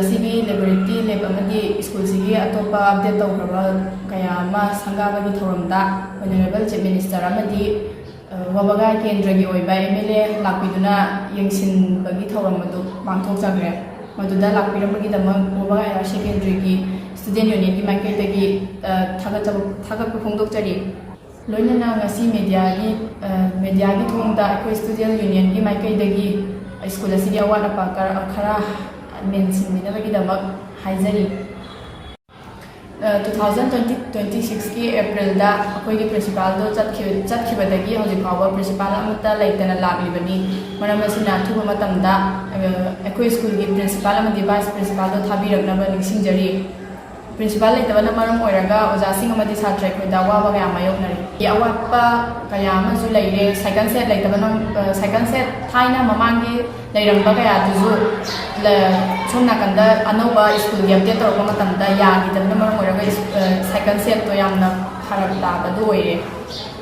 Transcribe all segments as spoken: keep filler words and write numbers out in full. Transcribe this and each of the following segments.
ꯑꯁꯤꯒꯤ ꯂꯦꯕꯣꯔꯦꯇꯔꯤ ꯂꯦꯕ ꯑꯃꯗꯤ ꯁ꯭ꯀꯨꯜꯁꯤꯒꯤ ꯑꯇꯣꯞꯄ ꯑꯞꯗꯦꯠ ꯇꯧꯈ꯭ꯔꯕ ꯀꯌꯥ ꯑꯃ ꯁꯪꯒꯥꯕꯒꯤ ꯊꯧꯔꯝꯗ ꯑꯣꯅꯔꯦꯕꯜ ꯆꯤꯐ ꯃꯤꯅꯤꯁꯇꯔ ꯑꯃꯗꯤ, ꯑ, ꯋꯥꯕꯒꯥꯏ ꯀꯦꯟꯗ꯭ꯔꯒꯤ ꯑꯣꯏꯕ ꯑꯦꯝ ꯑꯦꯜ ꯑꯦ ꯂꯥꯛꯄꯤꯗꯨꯅ ꯌꯦꯡꯁꯤꯟꯕꯒꯤ ꯊꯧꯔꯝ ꯑꯗꯨ ꯄꯥꯡꯊꯣꯛꯆꯈ꯭ꯔꯦ꯫ ꯃꯗꯨꯗ ꯂꯥꯛꯄꯤꯔꯝꯕꯒꯤ ꯗꯃꯛ ꯋꯥꯕꯒꯥꯏ ꯍꯥꯌꯔ ꯁꯦꯀꯦꯟꯗ꯭ꯔꯤꯒꯤ ꯁ꯭ꯇꯨꯗꯦꯟꯠ ꯌꯨꯅꯤꯌꯟꯒꯤ ꯃꯥꯏꯀꯩꯗꯒꯤ, ꯑ, ꯊꯥꯒꯠꯆꯕ, ꯊꯥꯒꯠꯄ ꯐꯣꯡꯗꯣꯛꯆꯔꯤ꯫ ꯂꯣꯏꯅꯅ ꯉꯁꯤ ꯃꯦꯗꯤꯌꯥꯒꯤ, ꯑ, ꯃꯦꯗꯤꯌꯥꯒꯤ ꯊꯣꯡꯗ ꯑꯩꯈꯣꯏ ꯁ꯭ꯇꯨꯗꯦꯟꯠ ꯌꯨꯅꯤꯌꯟꯒꯤ ꯃꯥꯏꯀꯩꯗꯒꯤ ꯁ꯭ꯀꯨꯜ ꯑꯁꯤꯒꯤ ꯑꯋꯥꯠ ꯑꯄꯥ ꯈꯔ, ꯈꯔ ꯃꯦꯟꯁꯤꯟꯕꯤꯅꯕꯒꯤꯗꯃꯛ ꯍꯥꯏꯖꯔꯤ꯫ ꯑ, two thousand twenty, twenty sixꯀꯤ ꯑꯦꯄ꯭ꯔꯤꯜꯗ ꯑꯩꯈꯣꯏꯒꯤ ꯄ꯭ꯔꯤꯟꯁꯤꯄꯥꯜꯗꯣ ꯆꯠꯈꯤ-, ꯆꯠꯈꯤꯕꯗꯒꯤ ꯍꯧꯖꯤꯛ ꯐꯥꯎꯕ ꯄ꯭ꯔꯤꯟꯁꯤꯄꯥꯜ ꯑꯃꯠꯇ ꯂꯩꯇꯅ ꯂꯥꯛꯂꯤꯕꯅꯤ꯫ ꯃꯔꯝ ꯑꯁꯤꯅ ꯑꯊꯨꯕ ꯃꯇꯝꯗ, ꯑ, ꯑꯩꯈꯣꯏ ꯁ꯭ꯀꯨꯜꯒꯤ ꯄ꯭ꯔꯤꯟꯁꯤꯄꯥꯜ ꯑꯃꯗꯤ ꯚꯥꯏꯁ ꯄ꯭ꯔꯤꯟꯁꯤꯄꯥꯜꯗꯣ ꯊꯥꯕꯤꯔꯛꯅꯕ ꯅꯤꯡꯁꯤꯡꯖꯔꯤ꯫ ꯄ꯭ꯔꯤꯟꯁꯤꯄꯥꯜ ꯂꯩꯇꯕꯅ ꯃꯔꯝ ꯑꯣꯏꯔꯒ ꯑꯣꯖꯥꯁꯤꯡ ꯑꯃꯗꯤ ꯁꯥꯇ꯭ꯔ ꯑꯩꯈꯣꯏꯗ ꯑꯋꯥꯕ ꯀꯌꯥ ꯃꯥꯌꯣꯛꯅꯔꯤ꯫ ꯑꯋꯥꯠꯄ ꯀꯌꯥ ꯑꯃꯁꯨ ꯂꯩꯔꯦ꯫ ꯁꯥꯏꯀꯜ ꯁꯦꯠ ꯂꯩꯇꯕꯅ, ꯑ, ꯁꯥꯏꯀꯜ ꯁꯦꯠ ꯊꯥꯏꯅ ꯃꯃꯥꯡꯒꯤ ꯂꯩꯔꯝꯕ ꯀꯌꯥꯗꯨꯁꯨ ꯂ-, ꯁꯣꯝ ꯅꯥꯀꯟꯗ ꯑꯅꯧꯕ ꯁ꯭ꯀꯨꯜꯒꯤ ꯑꯞꯗꯦꯠ ꯇꯧꯔꯛꯄ ꯃꯇꯝꯗ ꯌꯥꯈꯤꯗꯕꯅ ꯃꯔꯝ ꯑꯣꯏꯔꯒ ꯏꯁ-, ꯑ, ꯁꯥꯏꯀꯜ ꯁꯦꯠꯇꯣ ꯌꯥꯝꯅ ꯐꯔꯛ ꯇꯥꯕꯗꯨ ꯑꯣꯏꯔꯦ꯫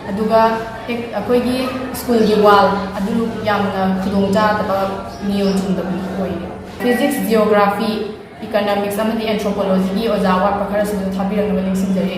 ꯑꯗꯨꯒ ꯍꯦꯛ ꯑꯩꯈꯣꯏꯒꯤ ꯁ꯭ꯀꯨꯜꯒꯤ ꯋꯥꯜ ꯑꯗꯨ ꯌꯥꯝꯅ ꯈꯨꯗꯣꯡ ꯆꯥꯗꯕ, ꯅꯤꯌꯣꯝ ꯆꯨꯝꯗꯕ ꯑꯣꯏꯔꯦ꯫ ꯐꯤꯖꯤꯛꯁ, ꯖꯤꯑꯣꯒ꯭ꯔꯥꯐꯤ, ꯏꯀꯅꯣꯃꯤꯛꯁ ꯑꯃꯗꯤ ꯑꯦꯟꯊ꯭ꯔꯣꯄꯣꯂꯣꯖꯤꯒꯤ ꯑꯣꯖꯥ ꯑꯋꯥꯠꯄ ꯈꯔꯁꯨ ꯑꯗꯨꯝ ꯊꯥꯕꯤꯔꯛꯅꯕ ꯅꯤꯡꯁꯤꯡꯖꯔꯤ꯫